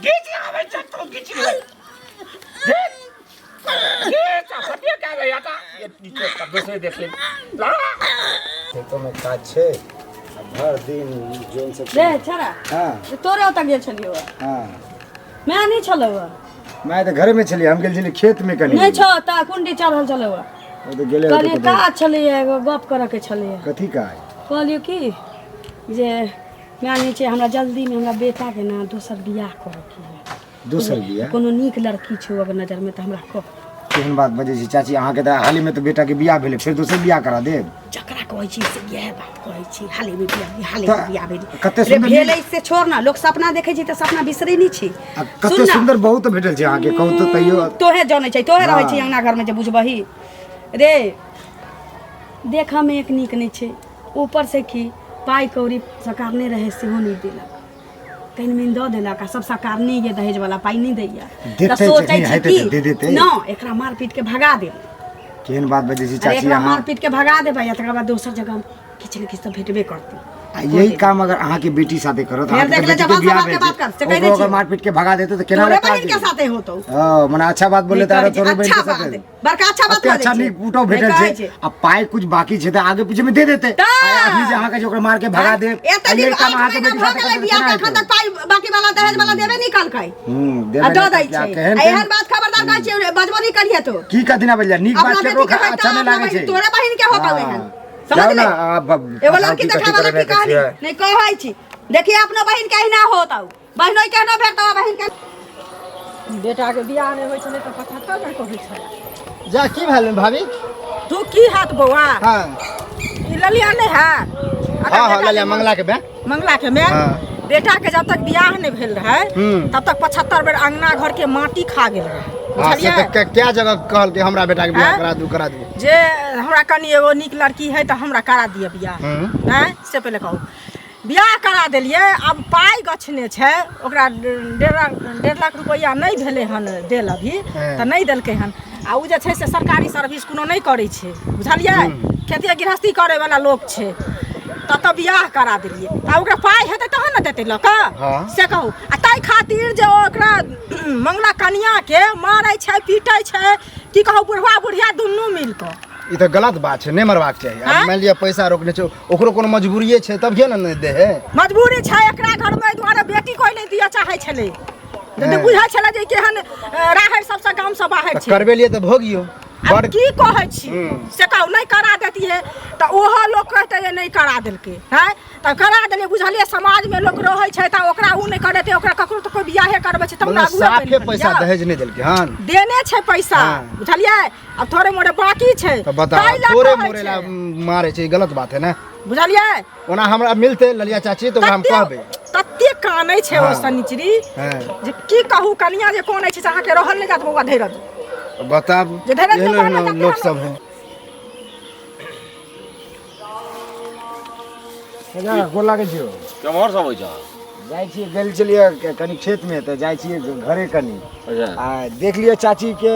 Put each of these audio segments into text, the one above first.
घीच आबै छै तो घीच ले घीच घीच हटिए के आबै हटा ये नीचे तब दोसरे देख ले ला खेतो में काज छै आ भर दिन जोन सब रे छोरा हाँ तोरे ओतऽ गेल छलियौ हाँ मैं नहि छलौ मैं तऽ घरे में छलियै हम गेल छलियै खेत में कनी नहि छौ तऽ कुंडी चढ़ल छलौ ओ तऽ गेलै कहलियै काज छलैए एगो गप करऽके छलैए कथी काज कहलियै की जे माय नहि छै हमरा जल्दीमे हमरा बेटाके ने दोसर बियाह करऽके है दोसर बियाह कोनो नीक लड़की छौ अगर नजरमे तऽ हमरा कह केहन बात बजै छी चाची अहाँके तऽ हालमे तऽ बेटाके बियाह भेलै फेर दोसर बियाह करा देब जकरा कहै छी से इएह बात कहै छी हालेमे बियाह भेलै, हालेमे तऽ बियाह भेलै कते रे सुन्दर भेलै से छोड़ ना लोक सपना देखै छै तऽ सपना बिसरै नहि छै आ कते सुन्दर बहुत भेटल छै अहाँके कहू तऽ तैयो तोहे जनै छै तोहे रहै छै हाँ। अंगना घरमे जे बुझबही रे देखऽमे एक नीक नहि छै ऊपर से की पाइ कौड़ी सकारने रहै सेहो नहि देलक कनि मनि दऽ देलक आ सब सकारने ये दहेज वाला पाइ नहि दैया तऽ देतै सोचै जखनी छी हेतै की तऽ दे देतै। न एकरा मार पीट के भगा देब केहन बात बजै छी अरे चाची एकरा अहाँ मार पीट के भगा देबै आ तकर बाद दोसर जगह किछु ने किछु तऽ भेटबे करतै आ यही काम अगर अहाँके बेटी साथे करत फेर अहाँके देख ले बेटी के जवान बियाह समाज के भेल बात कर, छै से कहि दै ओकरो अगर छियौ। मार पीट के भगा देतै तऽ केना तोरे लगता बहिन के साथे होतौ ओ मने अच्छा बात बोले नहि तऽ कहै छै, तोरे बहिन अच्छा के साथे बात बड़का अच्छा बात अते कह अच्छा दै छै। नीक पुतोह नहि भेटल कहै छै आ पाइ कुछ बाकी छै तऽ आगे पीछे में दे देते तऽ। आ अखनी जे अहाँके जे ओकरा मार के भगा देब एते आ दिन यही काम आठ अहाँके महीना बेटी भऽ साथे गेलै करतै तऽ बियाह केना के एखन हेतै तक पाइ बाकी वाला दहेज वाला देबे नहि केलकै हूं आ देबे दऽ दै नहि छै केहन आ एहन केहन बात खबरदार कहै छियै बजबो नहि करिहे तो की कथिना बजला नीक अपना बात बेटी केकरो के होइतौ अच्छा नहि अपना लागै बहिन छै तोरे बहिन के होतौ हाँ। एहन जाउ समझ ना ले आप एगो लड़की कथी देखा वाला करबै की कहली छियै? नहि कहै छी देखिए अपनो बहिन के अहिना होतौ बहिनो के अहिना भेटतौ आ बहिन के बेटाके बियाह नहि होइ छलै तऽ 75 बेर कहै छलै जा की भेल भाभी तू की हाथ बौआ हाँ ई ललिया नहि है हाँ हाँ ललिया मंगला के बे मंगला के मैं हाँ। बेटा के जब तक बियाह नहीं भेल रहे तब तक 75 बेर अंगना घर के माटी खा गेल रहे हाँ, से बुझलियै तऽ क्या जगह कहल कि हमरा बेटा के बियाह आँय? करा दू करा दू जे हमरा कनि एगो नीक लड़की है तऽ हमरा करा दिअ बियाह आँय से पहिले कहू बियाह करा देलियै आब पाइ गछने छै ओकरा 1.5 लाख रुपैआ नहि भेलै हन देल अभी तऽ नहि देलकै हन आ ओ जे छै से सरकारी सर्विस कोनो नहि करै छै बुझलियै खेतिए गृहस्थी करैवला लोक छै ततऽ बियाह करा देलियै तऽ ओकरा पाइ हेतै तहन ने देतै लऽ कऽ से कहू आ ताहि खातिर जे ओकरा मंगला कनियाके मारै छै पीटै छै की कहू बुढ़वा बुढ़िया दुनू मिल कऽ ई तऽ गलत बात छै नहि मरबाक चाही आब आँय? मानि लिअ पैसा रोकने छै ओकरो कोनो मजबूरिये छै तब ने नहि दे है मजबूरी छै एकरा घरमे एहि दुआरे बेटी कोइ नहि दिअ चाहै छलै हँ। तऽ बुझै छलै जे केहन राहरि सबसँ गामसँ बाहर तऽ छै करबेलियै तऽ भोगियौ आब बड़ की कहै छी से कहू नहि करा देतियै तऽ ओहो लोक कहतै जे नहि करा देलकै हँ तऽ करा देलियै बुझलियै समाजमे लोक रहै छै तऽ ओकरा ओ नहि करेतै ओकरा ककरो तऽ कोइ बियाहे करबै छै तब ने मतलब आगुए बनि साफे पैसा गेलियै। दहेज नहि देलकै हन देने छै पैसा हँ। बुझलियै अब थोड़े मोड़े बाकी छै तऽ बताउ ताहि लए थोड़े कहै मोड़े छै। ला मारे छै ई गलत बात है ने बुझलियै ओना हमरा मिलते ललिया चाची तऽ ओकरा हम कहबै तते कानै छै ओ हाँ। शनिचरी हाँ। जे की कहू कनिया जे कानै छै से अहाँके रहल नहि जात बौआ धैरज बताबू जे धैरज एहनो नहि एहनो बनत लोक तहन- सब है गोर लागै छियौ केम्हर सब होइ छह जाइ छियै गेल छलियै कनि खेतमे तऽ जाइ छियै घरे कनि अच्छा आ देख लिअ चाचीके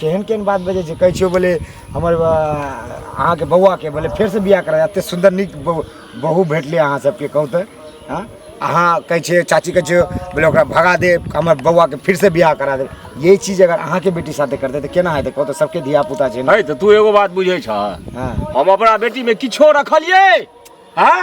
केहन केहन बात बजै छै कहै छियौ बोले हमर अहाँके बौआके बोले फेरसँ बियाह करा एते सुन्दर नीक बहु भेटलै अहाँ सबके कहू तऽ हँ अहाँ कहै छियै चाची कहै छियै बोले ओकरा भगा देब हमर बौआके फिरसँ बियाह करा देब यही चीज अगर अहाँके बेटी साथे करतै तऽ केना हेतै कहू तऽ सबके धिया पुता छै ने है तऽ तू एगो बात बुझै छह हँ हम अपना बेटीमे किछो रखलियै हँ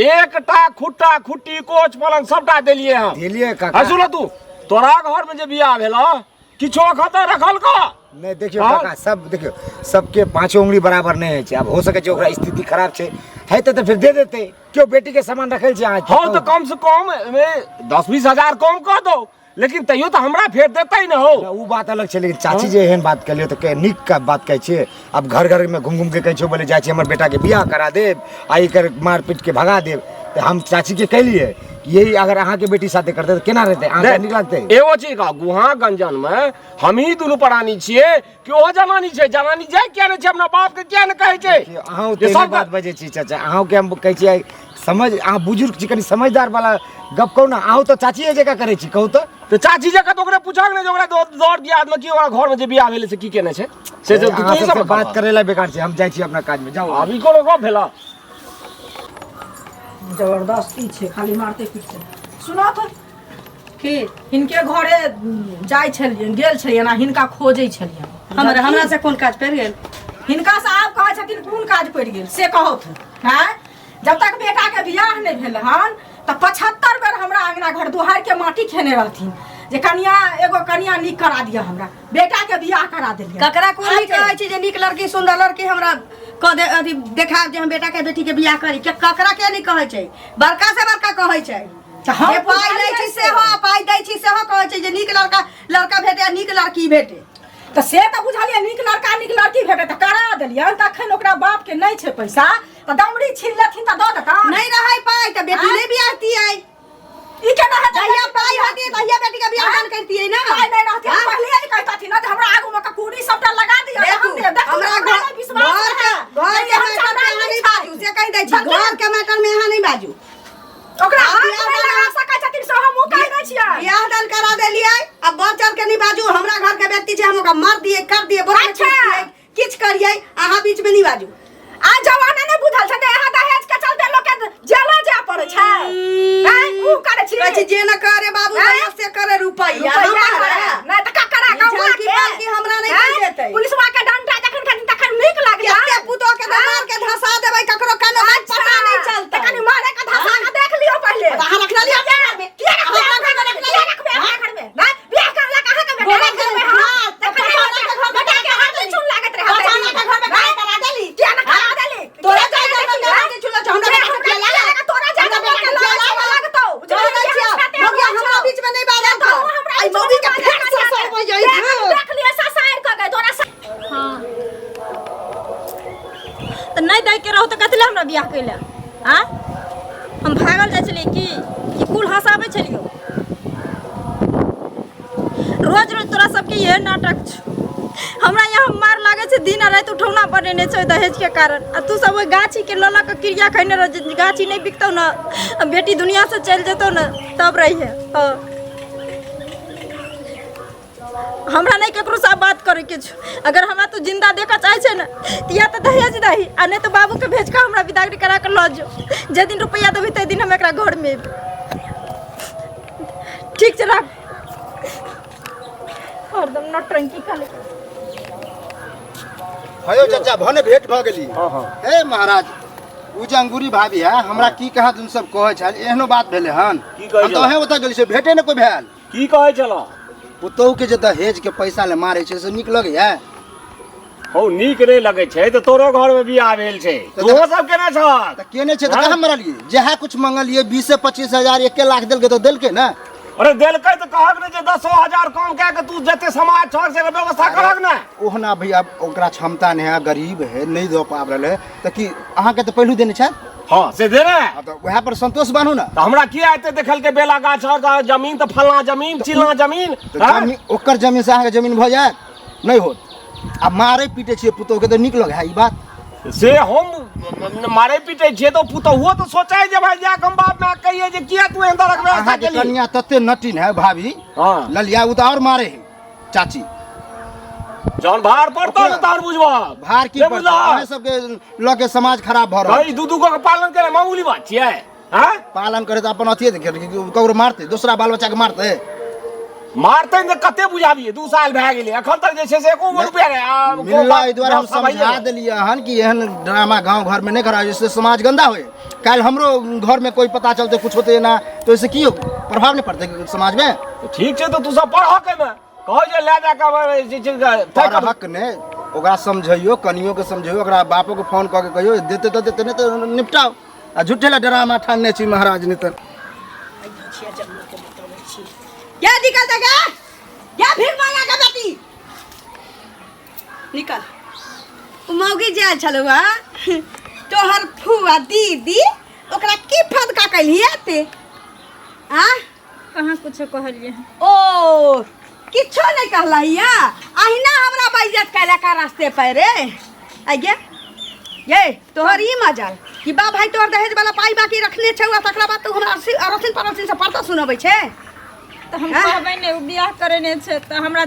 एकटा खुट्टा खुट्टी कोच पलंग सबटा देलियै हम देलियै काका हँ सुन तू तोरा घरमे जे बियाह भेल किछो खतर रखल का नहि देखियौ हाँ? काका सब देखियौ सबके पाँचो उंगली बराबर नहि होइ छै आब हो सकै छै ओकरा स्थिति खराब छै हेतै तऽ फेर दे देतै केओ बेटीके सामान रखल छै अहाँ हँ तऽ कम से कम एहिमे 10-20 हजार कम कऽ दो लेकिन तैयो तऽ हमरा फेर देतै ने हो ओ बात अलग छै लेकिन चाची जे एहन बात कहलियै तऽ नीक का बात कहै छियै आब घर घर में घूम घूम के कहै छियै बोले जाइ छी हमर बेटाके बियाह करा देब आ एकर मार पीट के भगा देब तऽ हम चाची के कहलियै कि यही अगर अहाँके बेटी साथे करतै तऽ केना रहतै अहाँके नीक लागतै एगो चीज कह गुहा गंजन में हमही दुनू प्राणी छियै कि ओहो जनानी छै जनानी जाय किया नहि छै अपना बाप के किया नहि कहै छै अहाँ जे ओते सब बात बजै छी चाचा अहूँके हम कहै छियै समझ अहाँ बुजुर्ग छी कनि समझदार वाला गप कहू ने अहूँ तऽ चाचिए जकाँ करै छी कहू तऽ तऽ चाची जकाँ तऽ ओकरे पूछक ने जे ओकरा दौड़ दियाद में की ओकरा घर में जे बियाह भेलै से की केने छै से से अहाँ तू सबसँ सब बात करै लए बेकार छै हम जाइ छी अपना काजमे जाउ आब ई कोनो गप भेला जबरदस्ती छै खाली मारते पीटते सुना तऽ की हिनके घरे जाइ छलियनि गेल छलियनि आ हिनका खोजै छलियनि। हमरा हमरा से कोन काज पड़ि गेल? हिनका से आब कहै छथिन कोन काज पड़ि गेल से कहौथ। हैं, जब तक बेटा के बियाह नहि भेल हन तऽ 75 बेर हमरा अंगना घर दुहार के माटी खेने रहथिन जे कनिया एगो कनिया नीक करा दिअ, हमरा बेटा के बियाह करा देलियै। ककरा कोन नीक कहै छै जे नीक लड़की सुंदर लड़की हमरा कह दे, अथी देखा जे हम बेटा के बेटी के बियाह करी। के ककरा के नहीं कहै छै? बड़का से बड़का कहै छै। तऽ हम जे पाइ लै छी सेहो आ पाइ दै छी सेहो कहै छै जे नीक लड़का लड़का भेटे आ नीक लड़की भेटे। तऽ से तऽ बुझलियै नीक लड़का नीक लड़की भेटे तऽ करा देलियै। तखन ओकरा बाप के नहि छै पैसा तऽ दमड़ी छीन लेथिन तऽ दऽ देता। नहीं रहै पाइ तऽ बेटी नहीं बियाहतियै। ई केना हेतै? जहिया पाइ होतियै तहिया बेटी के बियाह दान करतियै ना। पाइ नहि रहतियै हाँ? पहिले नहि कहतथिन ना जे हमरा आगू मे ककूरी सबटा लगा दिअ। देखू, हम देब। देखू, हमरा हमरा नहि विश्वास घर के रहए। घर के हम मैटर में चंडाल अहाँ नहि नहीं बाजू, से कहि दै छी। बच्चा- घर के मैटर में अहाँ नहीं बाजू। ओकरा आब हाथ बियाह नहि दान लगा सकै छथिन से हमहूँ कहि दै छियै। बियाह दान करा देलियै, अब बढ़ चढ़ के नहीं बाजू। हमरा घर के व्यक्ति छै, हम ओकरा मार दिए कर दिए बोरा में अच्छा। ठूस दिए किछ करिए, अहाँ बीच में नहीं बाजू। आ जमाना नहि बुझल छै जे अहाँ दहेज के चलते लोक के जेलो जाय पड़ै छै। हैं, ऊ करै छी। कहै छी जे न करे बाबू हैं? भैया से करे रुपैया। रुपैया हमरा करे। नहि तऽ ककरा ई गौआ झलकी के? पलकी हमरा नहि हैं? कहि देतै। पुलिसवा के डंडा जखन खाथिन तखन नीक लागतै। कते पुतोह के तऽ मार के धसा देबै, ककरो कानो में पता नहीं चलतै। तऽ कनि मारे के धसा के देख लियौ पहिले। तऽ अहाँ रखने लिअ अपना घरमे। किया रखबै अहाँ अपना अपना घरमे? किया रखबै अपना घरमे? नहि, बियाह करलक अहाँके बेटा, गोबर रखबै के हम। हाँ, तऽ तऽ पटाना के घर में बेटा के हाथ चून लागैत रहै। पटाना के घर में काहे करा देली? किया न करा देली? तोरा किया जाय करा घर में देली? करा चुलो छौ, हमरा किया बेटा के हमरा किया किया लागत? तोरा जाय हमरा घर बेटा के के किया लागत? लागत? लागतौ। तोरा दै छियौ। मौगिया हमरा बीच में नहीं बाजल कर। आई मौगी के फेर ससुर हो जाइ। देख लिअ ससारि कऽ गै तोरा। हाँ तऽ नहि दैके रहौ तऽ कथी लए हमरा बियाह कैले? आँय, हम भागल जाइ छलियै की कि कुल हँसाबै छलियौ? रोज रोज तोरा सबके इहे नाटक छौ। हमरा यहाँ मार लागै छै, दिन आ राति उठौना बनेने छै दहेजके कारण, आ तू सब ओहि गाछीके लऽ लऽ कऽ क्रिया खैने रह जे गाछी नहि बिकतौ ने आ बेटी दुनियासँ चलि जेतौ ने तब रहिहे। हँ, हमरा नहि ककरोसँ आब बात करैके छौ। अगर हमरा तू जिन्दा देखऽ चाहै छै ने तऽ या तऽ दहेज दही आ नहि तऽ बाबूके भेज कऽ हमरा विदागरी करा कऽ लऽ जो। जाहि दिन रुपैआ देबही ताहि दिन हम एकरा घरमे एबै। ठीक छै, राख। हरदम नौटंकी खाली। हयो चाचा, भने भेंट भऽ गेली। हाँ हाँ। हे महाराज, उ जे अंगूरी भाभी है हमरा की कहाँ तुम सब कहै छल, एहनो बात भेलै हन? की कहै हम तऽ छल? अहें ओतऽ गेली से भेटे ने कोइ भेल। की कहै छल? पुतोहु के जे दहेज के पैसा ले मारै छै से नीक लगैया? हौ, नीक नहि लगै छै तऽ तोरो घर में बियाह भेल छै, तऽ तोहो सब केने छह। तऽ केने छै तऽ हाँ? कहाँ मरलियै? जएह कुछ मंगलियै 20 से 25 हजार, 1 लाख देलकै तऽ देलकै ने। अरे देलकै तऽ कहक ने जे 10,000 कम कए के तू जते समाज छह से व्यवस्था करक ने। ओहना भैया ओकरा क्षमता नहि है, गरीब है, नहि दऽ पाबि रहल है तऽ की अहाँके तऽ पहिलू देने छथि। हाँ से देने। हाँ, तऽ वएह पर संतोष बान्हू ने। तऽ हमरा किया एते देखलकै बेला गाछ और जमीन तऽ फलना जमीन चिलना जमीन? तऽ हाँ? जमीन ओकर जमीन से अहाँके जमीन भऽ जायत? नहि होत। आ मारै पीटै छियै पुतोहु के तऽ नीक लगै है ई बात? से हम मारे पीटे छियै तऽ पुतहुओ तऽ सोचै जे भाई जा हम बाप माय कहिए जे किया तू एहन तरहक व्यवस्था अहाँके केली। कनिया तते नटिन है भाभी। हाँ। ललिया ओ तऽ आओर मारे है चाची। जहन भार पड़तौ ने तहन बुझबह। भार की नहि पड़तै? बुझलह? अहाँ सबके लऽ के समाज खराब भऽ रहल भाई दू दू गो के पालन केनाइ मामूली बात छियै? हाँ? पालन करे तऽ अपन अथिये देखे ककरो मारतै, दोसरा बाल बच्चा के मारतै? मारतै ने कते बुझाबियै, 2 साल भए गेलै, एखन तक जे छै से एको गो रुपया नहि आ, कोनो मिलला बात एहि दुआरे हम व्यवस्था भइए समझा गेलै। देलियै हन कि एहन ड्रामा गांव घर में नहीं करा जिससे समाज गंदा होए। काल्हि हमरो घर में कोई पता चलते कुछ होते ना तो इससे की प्रभाव नहीं पड़ते समाज में? तऽ ठीक छै, तऽ तू सब पढ़ह केमे कहै जे लए जाके जे छै तय करू। पढ़क ने, ओकरा समझैयो, कनियो के समझैयो, ओकरा बापो के फोन कऽ के कहियो, देते तऽ देते, नहि तऽ निपटाओ। आ झूठे ला ड्रामा ठानने छी महाराज, नहि तऽ क्या निकल देगा क्या भीख मांगा के बेटी निकल। उ मौगी जे आयल छलौ हा तोहर फुआ दीदी, ओकरा की फदका कैलही एते आ? कहाँ कुछो कहलियै। ओ किछो नहीं कहलहिया, अहिना हमरा बेइज्जत कैला का रास्ते पर रे। आइये ये तोहर ई मजाल कि बा भाई तोहर दहेज वाला पाई बाकी रखने छौ आ तकरा बाद तू हमरा अड़ोसिन पड़ोसिन से पर्दा सुनबै छै? तऽ हम हाँ? कहबै ने, ओ बियाह करेने छै तऽ हमरा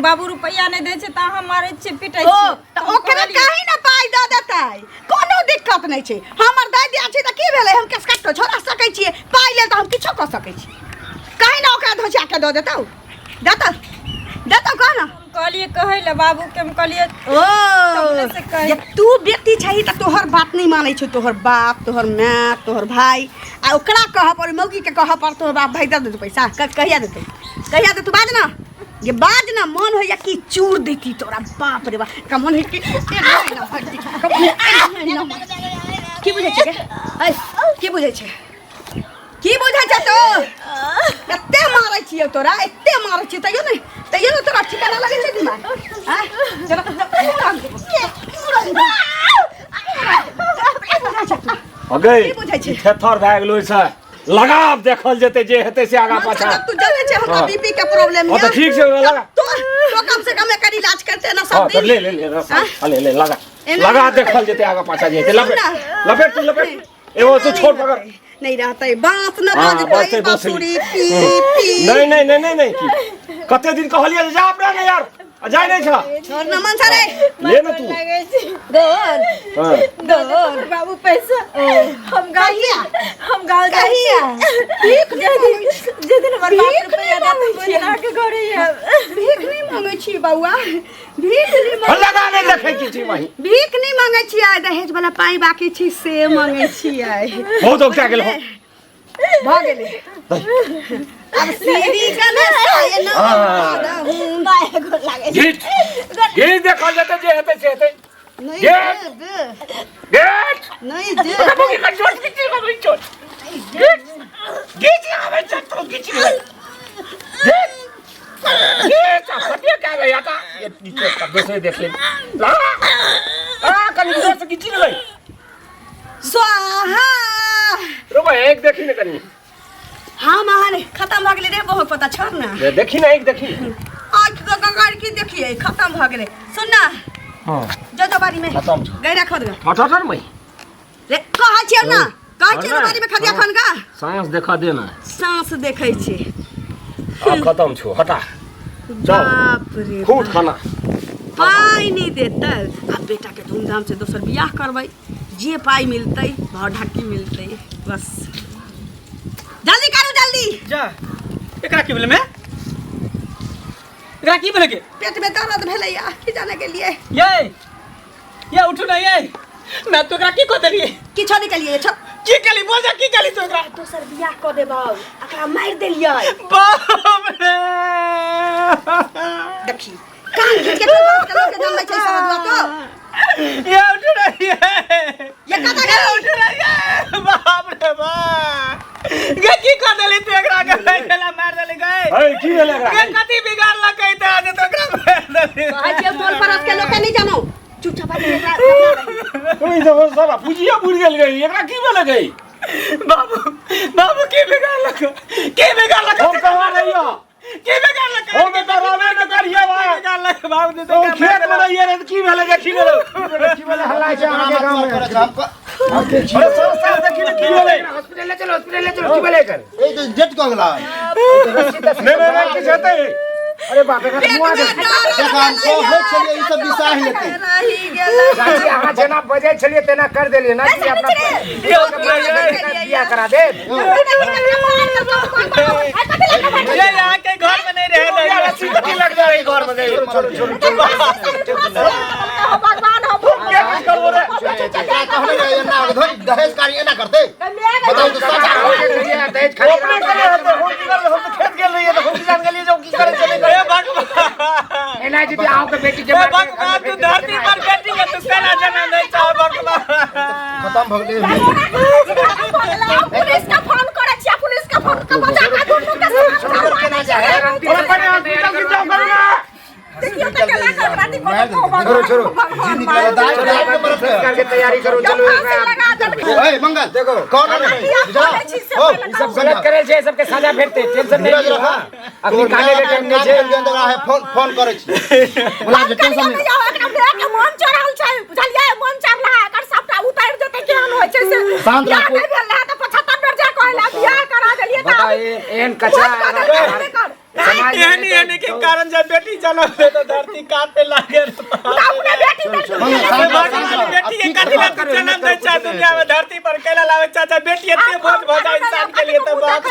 बाबू रुपैआ नहि दै छै तऽ अहाँ मारै छियै पिटै ओ छियै। तऽ हम ओकरा कहलियै। काहे ना पाई दऽ देतै? कोनो दिक्कत नहि छै। हमर दाइ दिया छै तऽ की भेलै? हम केस काटो छोड़ा सकै छियै। पाई लेल तऽ हम किछो कऽ सकै छी। कहीं ना ओकरा धोसिया के दऽ देतौ, देतौ देतौ कह ना। हम कहलिए कहै ले बाबू के, हम कहलिए ओ तबले से कही। जे तू बेटी छही तऽ तोहर बात नहीं मानै छौ तोहर बाप, तोहर माय, तोहर भाई, आ ओकरा कहऽ पर मौगी के कहऽ पर तोहर बाप भाई दऽ देतौ पैसा। कहिया देतौ, कहिया देतौ? बाज ना ये, बाज ना। मन होइया कि चूर देती तोरा, बाप रे बाप का मन है कि एक महीना भर दी, का मन है एक महीना भर। की बुझै छै गे? ऐ, की बुझै छै, की बुझै छै तो? एते मारै छियै तोरा, एते मारै छियै तैयो नहि, तैयो ने तोरा ठिकाना लगै छै दिमाग। आँय? चलो, अगे की बुझै छै? थेथर भए गेलो से लगाव देखल जेतै जे हेतै से आगा पाछा। तू जानै छै हमरा हाँ। बीपी के प्रॉब्लम हाँ, है। तऽ ठीक छै, ओकरा लगा। तो कम से कम एकर इलाज करते ना हाँ सब तऽ दिन। ले ले ले रस्सा। हाँ? हाँ, ले ले लगा एना लगा नहीं देखल जेतै आगा पाछा जे हेतै। लपेट ना। लपेट तू लपेट, एगो तू छोड़ पकड़। नहीं रहते बांस न हाँ, बजते बजतै बाँसुरी। बांसुरी पी पी। नहीं नहीं नहीं नहीं नहीं, की कते दिन कहलियै जे जा अपना ने यार, आ जाय नहीं छ। छोड़ ना मन सरे। ले ना तू। लगै छै। गोर हाँ। गोर बाबू पैसा हम गाँव कहिया? हम गाँव जाइ कहिया? भीख जे दिन जे दिन हमर बाप भीख रुपैआ नहीं देत मांगै ओहि दिन छियै। अहाँके घरे आयब। भीख नहीं मांगे छी बौआ, भीख नहीं मांगे। लगा नहीं देखै की छी वही। भीख नहीं मांगे छियै, दहेज वाला पाई बाकी छी से मांगे छियै। बहुत औकता गेल हो। भऽ गेलै अब सीढ़ी गणेश हाँ। बाय गोर लागै छी। घीच घीच देखल जेतै जे हेतै से हेतै। नहीं ये। दे घीच नहीं दे। बाबू की चोट घीच लगाबै चोट घीच घीच लगाबै चोट तो घीच ले घीच घीच आ फटिया के आबै आता ये नीचे तब दोसरे देख ले लगा आ कनी जोर से घीच ले। स्वाहा। रुको एक देखी ने कनी। हाँ महाने खत्म भऽ गेलै रे, बहुत पता छोड़ ना। ले, देखी ना एक देखी। आँखि के गंगार की देखिए खत्म भऽ गेलै। सुन ना। हाँ। जो तो बारी में खत्म छौ। गैरा खोद गा। हट हट मई रे कहै छियौ ना, कहै छियौ ना हाँ। बारी में खदिया खन गा। सांस देखा देना। सांस देखै छी। आब खत्म छौ, हटा चल। बाप रे खूब बाप। खाना पाइ नहि देतै। आब बेटा के धूमधाम से दोसर बियाह करबै, जे पाइ मिलतै भाव ढक्की मिलतै। बस जल्दी करू जल्दी। जा एकरा की भेलै में, एकरा की भेलै के? पेट में दर्द भेलै या की जाने के लिए। ये ये उठू ना ये, मैं तो एकरा की कह देलिए? किछो नहि केलिए छो। की केली बोल जा, की केली तू एकरा? दोसर बियाह कऽ देबौ, एकरा मारि देलियै। बाप रे। देखी कान खींच के तोर बाप के लोग के जनमै छै समझबा तो। ये उठू ना ये। ये कतऽ ये गेली? उठू ना ये, बाप रे बाप। गे की कह देली तू एकरा के? एकरा मार देली गे। ए की भेलै एकरा? गे कथी बिगाड़लकै त आज तो एकरा मार देली? कहै छियै टोल पड़ोस के लोग के नहि जानौ, चुपचाप आबि एकरा दफना दही। ओइ तऽ सब पूजिया बुझि गेल गई, एकरा की भेलै गई? बाबू बाबू की बिगाड़लक, की बिगाड़लक? हम कहाँ रहियो? की बिगाड़लक? हम तऽ रहबे नहि करियै की भाई। बिगाड़लक बाबू? तो हम खेत में रहियै रे, की भेलै देखी ने रौ। की भेलै हल्ला छै अहाँके गाँव में? हम हम के छी? अरे सब सब देखी ने की भेलै। हॉस्पिटल ले चलो, हॉस्पिटल ले चलो। की भेलै एकर? ए तऽ डेट कऽ गेला। नहीं नहीं नहीं किछु हेतै। अरे बाप रे, एकरा मुआ दे। देख हम कहै छलियै ई सब बिसाह लेतै। रहि गेलै। चाची अहाँ जेना बजै छलियै तेना कर देलियै ना कि अपना बियाह करा दे। ये यहाँ के घर में नहीं रहे यार रस्सी कथी लग जा रही घर में गई। छोड़ू छोड़ू। भगवान हो। के किछु करबो रे? एकरा कहने रहे एना धोइ दहेज कार्य एना करतै, बताउ तऽ सच। दहेज ओ अपने करे हेतै, हम की करबै? हम तऽ खेत गेल रहियै तऽ हम की जान गेलियै जे ओ की करै छै नहि करै हे भगवान। एना जे अहाँके बेटी के हे भगवान, तू धरती पर बेटी के तू केना जन्म दै छह भगवान? खत्म भऽ गेलै। पुलिस का फोन करै छियै, पुलिस का फोन के बजा के दुनू के साथ केना जाइ है? ओकरा पहिने हॉस्पिटल के जाउ करू ना। देखियौ तऽ केना करबा दी। छोड़ू छोड़ू। जी निकलल दाइ दाइ के मरत है। के तैयारी करू, चलू। फांसी लगा देलकै। ए मंगल देखो कौन है बुझला? ओ ई सब गलत करै छै, सबके सजा भेटतै, टेंशन नहि धीरज लियौ। रख। हाँ अखनी काने के टाइम नहि छै। है फोन फोन करै छी बुला जे, टेंशन कहियो नहि। नहि एकरा माय के मन चढ़ल छै, बुझलियै? मन चढ़ला एकर सबटा उतारि देतै। केहन होइ छै से शांत बियाह राखू। नहि भेल रहै तऽ 75 बेर जे कहला बियाह करा देलियै तऽ बताउ आब एहन कचरा बहुत कऽ देलकै हमरे कर। समाज में एहन एहन के कारण जब बेटी जन्म ले तो धरती कांपे लागे। तऽ अपने बेटी देलकै। मंगल शांत रह, शांत भगवान रह। बेटी के कथी ला तू जन्म दै छह दुनिया में धरती पर कैला लावे चाचा? बेटी एते बोझ भऽ जाए इंसान के लिए तऽ बाप।